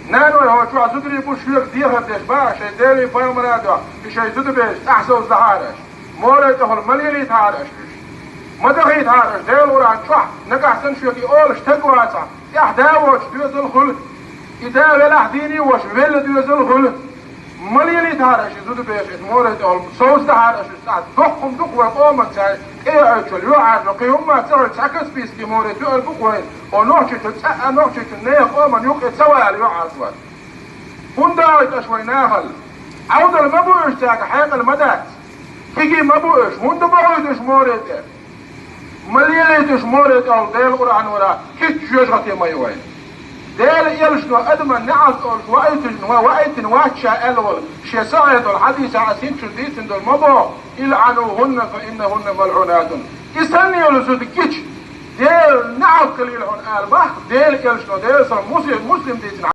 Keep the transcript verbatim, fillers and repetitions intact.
Наной, хӀокху чохь зударий бу шоьга дехар деш баха шайн Делан пайхамара дуьхьа, и шайн зудабераш тӀаьхьа совцадахьара аша. Море тӀехула ма лелийтахьара аша уьш. Ма дахийтахьара аша, Делан Къуръан чохь, нагахь санна шоьга и олуш стаг вацахь, тӀехь да воцуш доьзал хуьлу. И да велахь дийне а воцуш, велла доьзал хуьлу. Ма лелийтахьара аша и зудабераш, иза море тӀехула совцадахьара аша уьш. ЦӀахь доккха хӀума ду-кх вайн къоман цара тӀеоьцуш йолу, йоӀарна, кхин хӀумма ца хилча, цхьа Каспийский море тоьар бу-кх вайн, хӀо нохчи чу цӀа а нохчи чу нехан къоман юкъе ца вала, йоӀарна, ван. ХӀунда алийта аша вайн нахала? Ӏовдал ма бу уьш цаьрга, хьекъал ма дац. Кегий ма бу уьш, хӀунда бохуьйту уьш море тӀе? Ма лелийта уьш море тӀехула, Делан Къуръан вара, хӀинцца жоьжахате ма ю вайна. Делан элчано адаман неӀалт олуш ваийтина, ваийтина вац ша аьлла волу, шен сахьихь долу хьадисехь аса хӀинццалц дийцина долу ма боху: «ИлъанухӀунна, фа иннахӀунна малъунатун». И санна йолу зуда гича, Делан неӀалт хуьлийла хьуна ала боху Делан элчано, Делан салам, Муслим, Муслим дийцина